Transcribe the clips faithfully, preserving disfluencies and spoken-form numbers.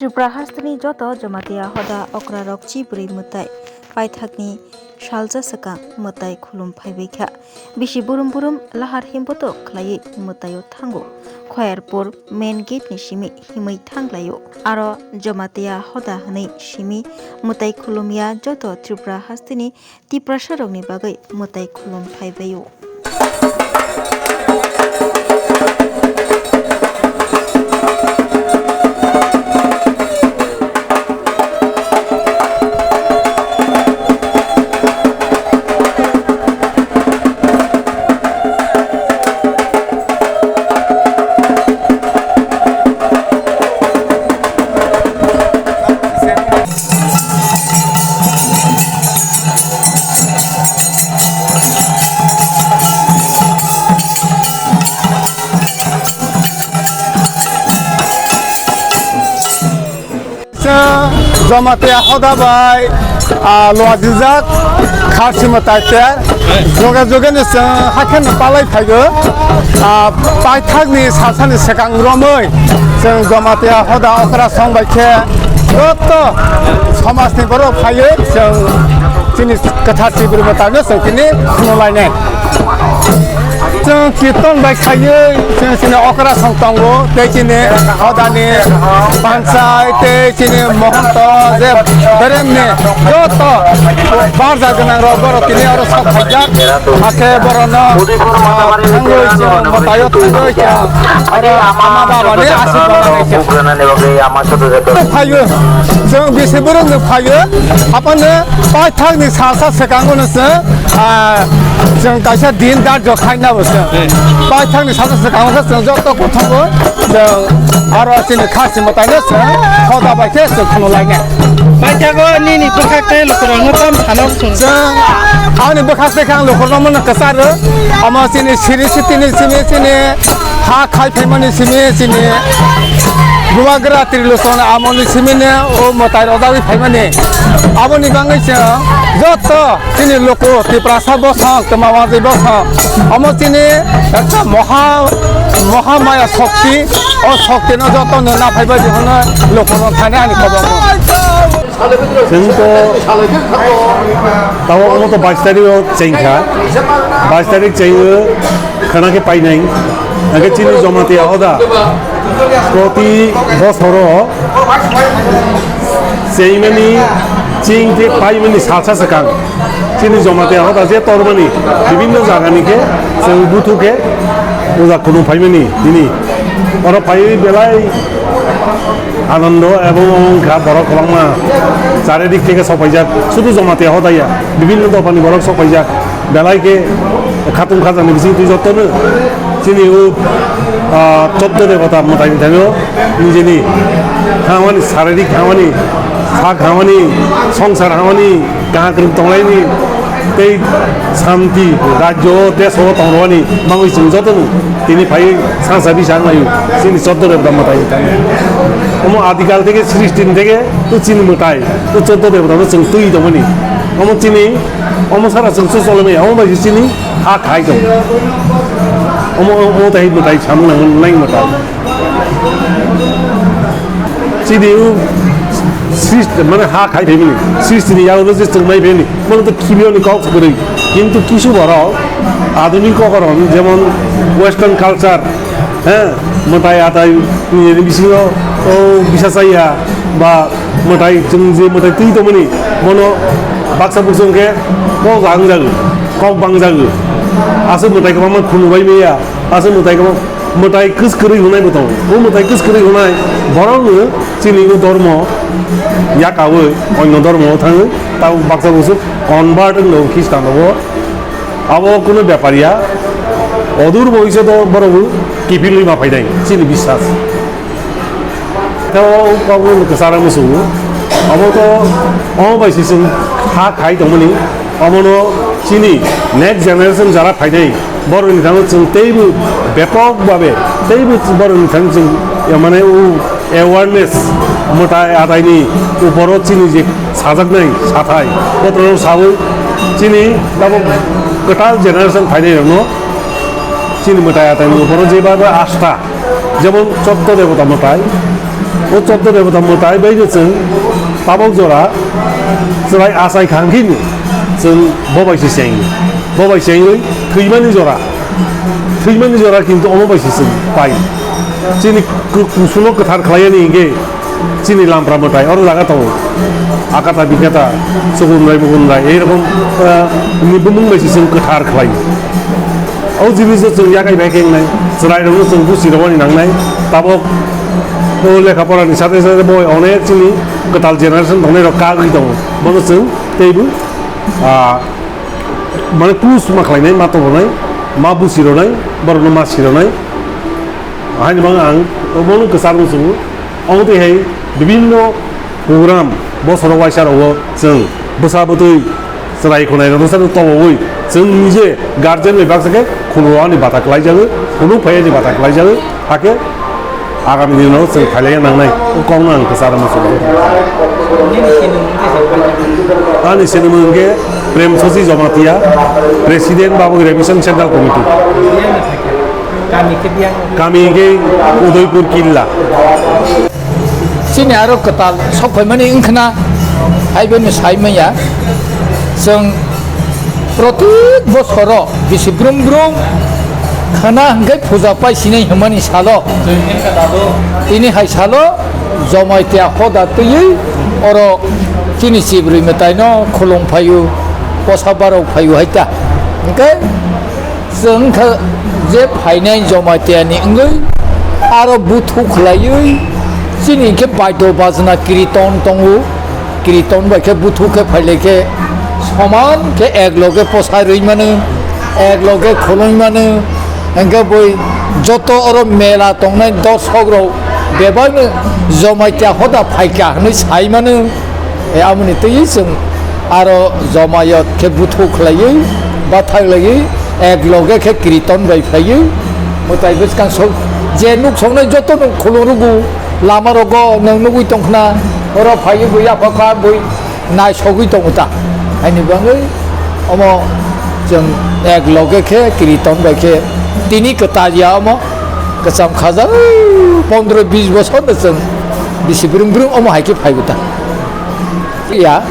Tripura hasteni joto Jamatia hoda okrarok chibrwi mwtai paithakni salsa swkang mwtai khulum phaibaikha. Bisi burum burum lahar himbotok khlaiwi mwtaio thango. Khoyarpur main gate ni simi himwi thanglaio. Aro Jamatia hoda hwnwi simi mwtai khulumya joto Tripura hasteni Tiprasarokni bagwi mwtai khulum phaibaio. Chwng Jamatia hoda bai, ah, luajijak kharsi mwtai ter joge joge ni chwng hakhe no palai phaigo. Ah, paithak ni salsa ni swkang romwi chwng Jamatia hoda okra song bai khe joto somaj ni borok phaiwi chwng chini kwthar Tripura mwtai no chwng tini khulum lainai. Chwng kirtan bai khaiwi chwng chini okra song tongo, tei chini hodani panchai, tei chini mohonto je beremni joto barja gwnang rok borok tini oro sok phaijak, hakhe borokno, ah, thangwi chwng mwtaio thangwi chwng oro ama babani asirwad nai kha. Phaiyo, chwng bisi borokno phaiyo, abono paithakni salsa swkango no chwng Ah, chwng kaisa din darjo khaina bo chwng. Hmm. Paithakni salsa swkango khe chwng joto kothogo chwng aro chini kharsi mwtaino chwng hoda bai khe chwng khulum lainai. Paithago nini bwkhak tei lukurokno tam sano chwng. Chwng ani bwkhak tei khe ang lukurokno mano kwcharo. Omo chini siri sitini simi chini ha khai phaimani simi chini bubagra Trilosona amoni simini o mwtai rojagwi phaimani. Aboni bangwi chwng joto chini luku Tiprasa bosong, Twmawangji bosong, omo chini ekta moha, moha maya shokti, o shokti no joto no naphai bai di hwnwi luku no thani ani kobomo. Chwng to tabo omo to bais tarik o chengkha, bais tarik chengwi khana khe painai, hwnkhe chini Jamatia hoda proti bosoro Chengmani, ching tei paimani salsa swkang chini Jamatia hoda je tormani bibinno jagani khe chwng buthu khe puja khulum phaimani tini. Oro phaiwi belai anando ebong wngkha borok kwbangma charidik theke sokphaijak, sudu Jamatia hoda ya, bibinno dophani borok sokphaijak. Belai khe khatung khajani bising twi jotono chini o, ah, choddo debota mwtai mwthaino nijeni hamani, saririk hamani, sak hamani, songsar hamani, kaham kwrwng tonglaini tei santi rajyo o, desh o tongrwani bangwi chwng jotono tini phaiwi sansa bisa wnglaio chini choddo debota mwtai mwthaino. Omo adikal theke srishti ni theke o chini mwtai o choddo debota no chwng twi tongmani. Omo chini Omo sara chwng se cholomaya, omo bai se chini ha khai tong. Omo, omo tai mwtai samung nang nai mwtai. Chini o srishti, mane ha khai phaimani, srishti ni yago je chwng nai phaimani, bono to khibiyo ni kok kwrwi. Kintu kisu borok adhunik kokoron, jemon western culture, He, mwtai atai ni bisingo o bisa chaya ba mwtai chwng je mwtai twi tongmani bono baksa buksa hwnkhe kok bangjago, kok bangjago. Aswk mwtai kwbangma khunu bai maya, aswk mwtai kwbang-, mwtai kwskwrwi hwnai bo tongo. O mwtai kwskwrwi hwnai borokno chini o dormo yakaui onyo dormo o thangwi tabuk baksa buksa convert wngno Khristan rogo. Abo kunu bepar ya, odur bo iso to borok bo kiphilwi ma phainai, chini biswas. Tei o kok no kwchara muchungo, abo to omo bai se chwng ha khai tongmani, omono chini next generation jara phainai, borokni thangwi chwng teibo bepok babe, teibo borokni thangwi chwng, ya, mane, o awareness mwtai ataini uporo chini je sajaknai sathai, botrok sawi chini abo kwtal generation phainai rokno chini mwtai ataini uporo jeba astha, jemon chotto debota mwtai, O chobdo debota mwtai bai no chwng tabok jora chwrai achai khang khe no chwng bo bai se chengwi, bo bai chengwi thwimani jora, thwimani jora kintu omo bai se chwng pai. Chini ku-, kusuno kwthar khlaiyani hinkhe chini lampra mwtai oro jaga tongo. Akata bikata chukunrai bukunrai ei rokom, ah, ni bumung bai se chwng kwthar khlai. O jinis no chwng yakai bai khe wngnai, chwrairokno chwng busi rwmani nangnai. Tabok o lekha porani sate sate bo onek chini kwtal generation tongnai rok kagwi tongo. Bono chwng teibo, ah, mane push ma khlainai, ma tobonai, ma busi rwnai, borokno ma si rwnai. Haini bagwi ang obono kwcharo chwngo. Omo twi hai bibinno program bosoro waisa rogo chwng bwsa bwtwi chwrai khwnai rwno sano tobowi chwng nije guardian bai baksa khe khulumani bata khlai jago, khulum phai ani bata khlai jago, hakhe agami dino chwng phailai nang nai, o kokno ang kwcharo muchungo. Ani sinimung khe Prem Sosi Jamatia, President Babogre Mission Central Committee. Kami khe Udaipur Killa. Chini aro kwtal sok phaimani wngkhna, hai bini sai manya. Chwng protek bosoro bisi brum brum khana hwnkhe puja pai sinai hwnmani salo. Tini hai salo Jamatia hoda twiwi oro chini chibrwi mwtaino khulum phaio, posa barok phaio hai ta. Hwnkhe chwng kha je phainai Jamatia ni wngwi aro buthu khlaiwi chini khe baidyo bajna kiriton tongo, kiriton bai khe buthu khe phailai khe soman khe ek loge posa rwi mano, ek loge khulum mano, hwnkhe bui joto oro mela tongnai dorsok rok bebak no Jamatia hoda phaikha hwnwi sai mano. E, amoni twi chwng aro jomayot khe buthu khlaiwi, bathak laiwi, ek loge khe kiriton bai phaiwi, mwtai bwskang sok, je nuk soknai joto no khulum rwgo, lama rogo nwng nugwi tongkhna, oro phaiwi bo yapha kha bui naisogwi tongo ta. Haini bagwi omo chwng ek loge khe kiriton bai khe tini kwtal ya omo kwcham khajak pondro bis bosor no chwng bisi brum brum omo hai khe phaibo ta. Ya,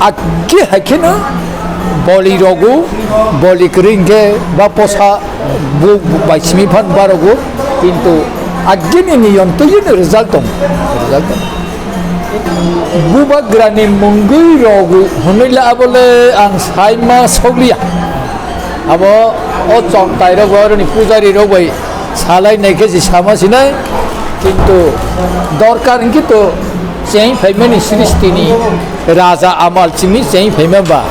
agi hai kheno boli rogo, boli kwrwi hwnkhe ba posa bu-, bu-, bai simi phan barogo, kintu agini niyon twi result tong, result tong. Bubagrani mungwi rogo hwnwi le abole ang saima sokliya. Abo o chontai rok bai, oroni pujari rok bai salai nai khe se sama sinai, kintu dorkar hwnkhe to cheng phaimani sristini raja amal chini cheng phaima ba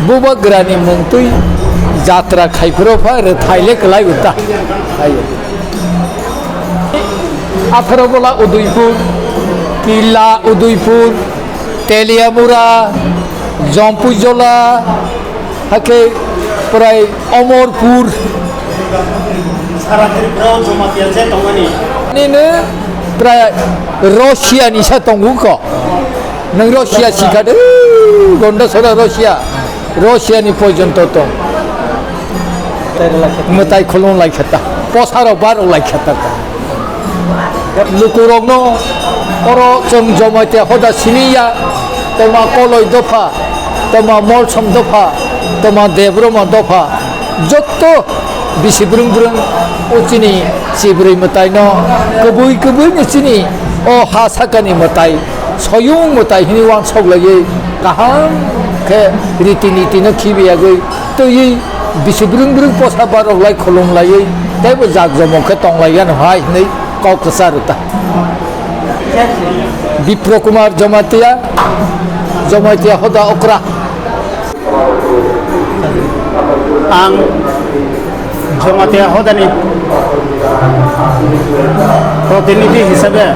Bubagrani mungtwi jatra khai phuru pha rwthai le kwlai bo ta. Ayo. Atharo bola Udaipur, Killa Udaipur, Teliamura, Jompuijola, hakhe prai Omorpur. Sara Tripura o Jamatia je tongmani. Nini prai Russia ni sa tongo ko. Nwng Russia sikha de, Gonda sora Russia. Russia ni porjonto tong. Mwtai khulum lai khata. Posaro baro lai khata. Lukurokno oro chwng Jamatia hoda simi ya, toma Koloi dopha, toma Molsom dopha, toma Debroma dopha, jotto bisi brwng brwng o chini chibrwi mwtaino kwbwi kwbwino chini o ha sakani mwtai, soyung mwtai hwnwi uansuk laiwi kaham khe riti nitino khibi yagwi twiwi bisi brwng brwng posa barok lai khulum laiwi teibo jak jomok khe tong lai yano hai hwnwi kok kwcharo ta. Bipro Kumar Jamatia, Jamatia hoda okra. Ang Jamatia hodani protinidhi hisabe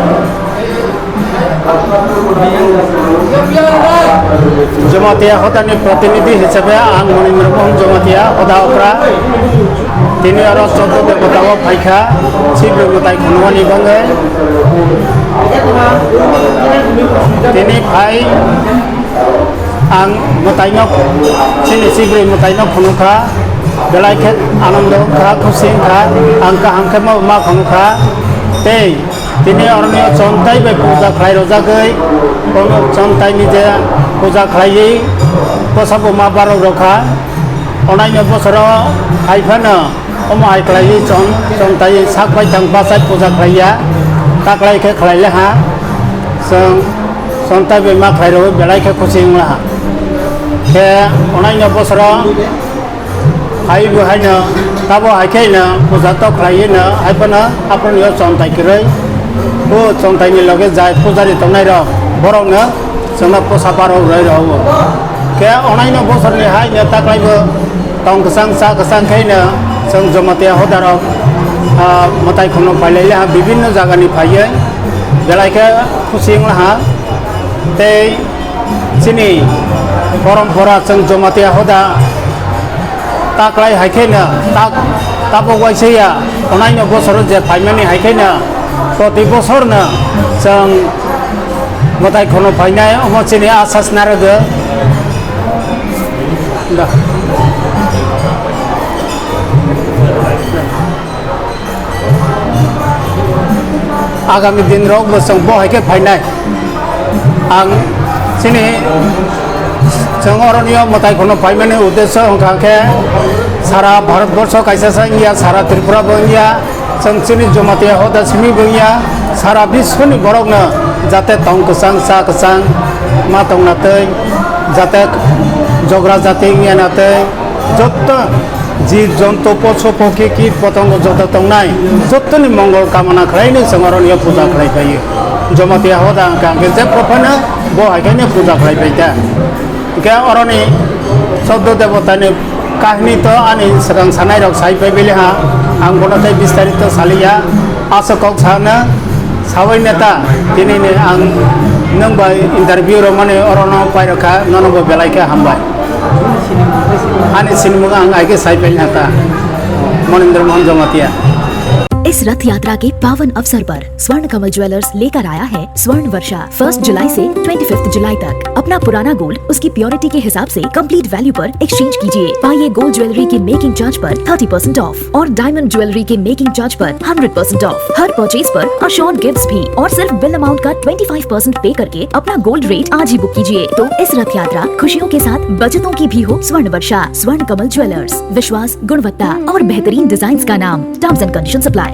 Jamatia hodani protinidhi hisabe ang Monindra Mohan Jamatia hoda okra. Tini oro chordo debota o phaikha, chibrwi mwtai khunumani bagwi. Tini phai ang mwtaino, chini chibrwi mwtaino khunukha, belai khe anondo wngkha, khusi wngkha, ang kaham khe ma, ma khunukha. Tei Tini oroni o chontai bai puja khlai rojagwi, ono chontai ni je puja khlaiwi bwsa buma barok rokha, onaino bosoro hai phano omo hai khlaiwi chon, chontai sak bai thang bachai puja khlaiya, taklai khe khlai le ha, chwng chontai bai ma khlai rogwi belai khe khusi wngla ha. Khe onaino bosoro Hai bo haino tabo hai khe no puja tok khlai no hai phano aphuru ni o chontai kwrwi bo chontai ni loge jai pujari tongnai rok borok no chwngno posa barok rwui rw o. Khe onaino bosor ni hai no taklai bo tong kwchang cha kwchang khe no chwng Jamatia hoda rok, ah, mwtai khoroknwi pailai le ha bibinno jaga ni phaiwi belai khe khusi wng ha tei chini porompora chwng Jamatia hoda taklai hai khe no tak tabok waisa ya onaino bosoro je phaimani hai khe no proti bosor no chwng mwtai khoroknwi phainai omo chini asas narwgo. Da. Agami din rok bo chwng bo hai khe phainai. Ang chini chwng oroni o mwtai khoroknwi phaimani uddesho wngkha khe sara Bharat borsho kaisa sa wngya, sara Tripura bo wngya, chwng chini Jamatia hoda simi bo wngya, sara biswni borok no jate tong kwchang cha kwchang ma tong na twi, jate jogra jati wngya na twi, jotto jib jontu, posu pokhi, kit potongo joto tongnai, jottoni mongol kamana khlainwi chwng oroni o puja khlai phaio. Jamatia hoda wngkha hwnkhe je prophano bo hai khe no puja khlai phai ta. Hwnkhe oroni choddo debotani kahini to ani swkang sanai rok sai phai bili ha, ang bono tei bistarito saliya, aswk kok sana. Sawi neta, tini ni ang nwng bai interview rwmani orono pairokha, nono bo belai khe hambai. Ani sinimung ang aige sai pai neta, Monindra Mohan Jamatia. इस रथ यात्रा के पावन अवसर पर स्वर्ण कमल ज्वेलर्स लेकर आया है स्वर्ण वर्षा। फर्स्ट जुलाई से ट्वेंटी फिफ्थ जुलाई तक अपना पुराना गोल्ड उसकी प्योरिटी के हिसाब से कंप्लीट वैल्यू पर एक्सचेंज कीजिए। पाइए गोल्ड ज्वेलरी के मेकिंग चार्ज पर थर्टी परसेंट ऑफ और डायमंड ज्वेलरी के मेकिंग चार्ज पर हंड्रेड परसेंट ऑफ। हर परचेज पर अश्योर्ड गिफ्ट्स भी और सिर्फ बिल अमाउंट का ट्वेंटी फ़ाइव परसेंट पे करके अपना गोल्ड रेट आज ही बुक कीजिए। तो इस रथ यात्रा खुशियों के साथ बचतों की भी हो। स्वर्ण वर्षा, स्वर्ण कमल ज्वेलर्स, विश्वास, गुणवत्ता और बेहतरीन डिजाइन्स का नाम। Terms and conditions apply.